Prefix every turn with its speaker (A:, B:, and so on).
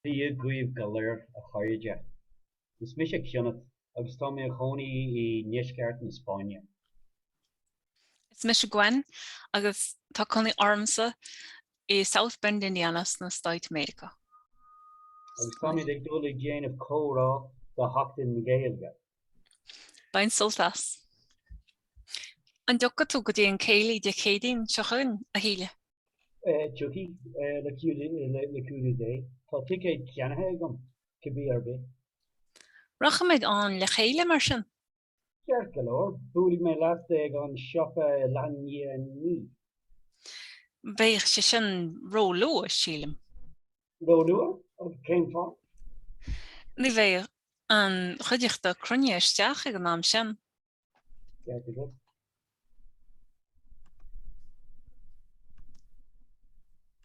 A: Dia dhaoibh go léir, a chairde. Is mise Cionath agus tá mé i mo chónaí i ndeisceart na Spáinne.
B: Is mise Gwen agus tá cónaí ormsa i South Bend, Indiana sna Stáit Meiriceá.
A: Agus táimid ag dul ag déanamh comhrá do Sheachtain na Gaeilge.
B: Bain sult as. An dtiocfaidh tú go dtí an céilí Dé Céadaoin seo chugainn, a Shíle?
A: Tiocfaidh, le cúnamh Dé. Tá ticéad ceannaithe agam, cibé ar bith.
B: Rachaimid ann le chéile, mar sin.
A: Ceart go leor, buailfidh mé leat ag an siopa leath i ndiaidh a 9.
B: Beidh sé sin ró-luath, sílim.
A: Ró-luath? Agus cén fáth?
B: Ní bheidh an chuideachta cruinnithe isteach ag an am sin.
A: Ceart agat.